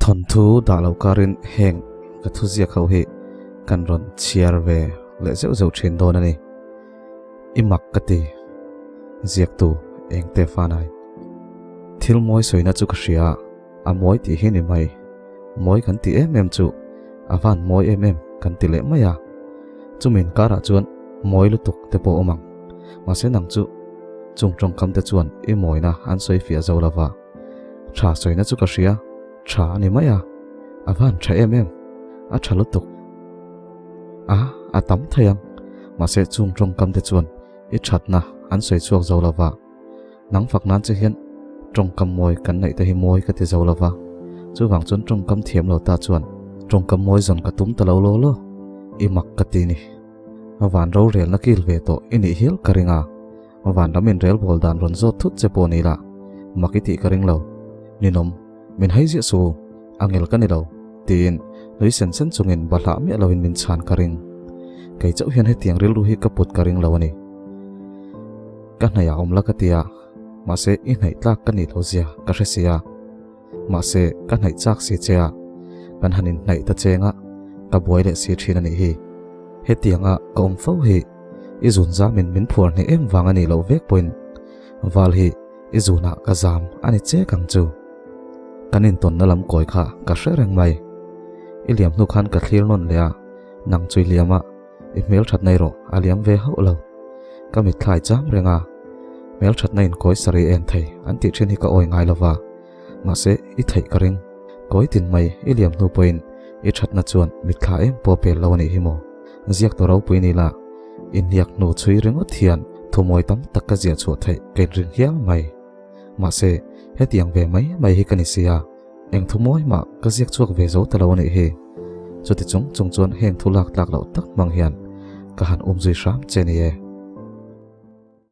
Thawnthu dah lo karin heng ka thuziak ho hi kan rawn chhiar ve leh zeuh zeuh thin dawn a ni. I mak ka ti. Ziaktu Engte Fanai. Thil mawi sawina chu ka hria a, a mawi tih hi ni mai. Mawi kan ti em em chu a van mawi em em kan ti leh mai a. Chumi inkarah chuan mawi lutuk te pawh awm ang. Mahse nang chu chung tawngkam te chuan i mawina an sawi fiah zo lova. Tha sawina chu ka hria, tha a ni mai a, a van tha em em, a tha lutuk. A, a tam thei ang, mahse chung tawngkam te chuan i thatna an sawi chhuak zo lova. Nang fak nan che hian tawngkam mawi kan neih te hi mawi ka ti zo lova, chuvang chuan tawngkam thiam lo ta chuan tawngkam mawi zawn ka tum ta lo law law, i mak ka ti ni. Van rorelna kil ve tawh i nih hial ka ring a. Van lam in rel bawl dan rawn zawt thut che pawh ni la, mak i tih ka ring lo. Ninawm, min hai ziah su, a ngel ka ni lo, tiin nui sen sen chungin bahlah miah loin min chhan ka ring. Kei chauh hian hetiang rilru hi ka put ka ring lo a ni. Ka hnaih ah awm la ka ti a, mahse i hnaih tlak ka nih lo zia ka hre si a. Mahse ka hnaih chak si che a, kan han inhnaih ta cheng a, ka buai leh si thin a nih hi. Hetianga ka awm fo hi i zun zamin min phuar hneh em vang a nih loh vek pawhin val hi i zunah ka zam a ni chek ang chu. Kan intawnna lam kawi kha ka hre reng mai. I liam hnu khan ka thlir nawn leh a, nang chu i liam a, i hmelthatna erawh a liam ve hauh lo. Ka mitthlai chang reng a, hmelthatna inkawi sarih en thei an tih thin hi ka awi ngai lova, mahse i theih ka ring. Kawi tin mai i liam hnu pawhin i thatna chuan mitthla em pawh pel lo a nih hi maw? Ziak tu ropui ni la, inhniak hnu chhui ringawt hian thumawi tam tak ka ziah chhuah theih ka inring hial mai. Mahse hetiang ve mai mai hi ka ni si a. Eng thu mawi mah ka ziak chhuak ve zo ta lo a nih hi. Chuti chung chung chuan heng thu lak tlak loh tak hmang hian ka han um zui hram che ni e.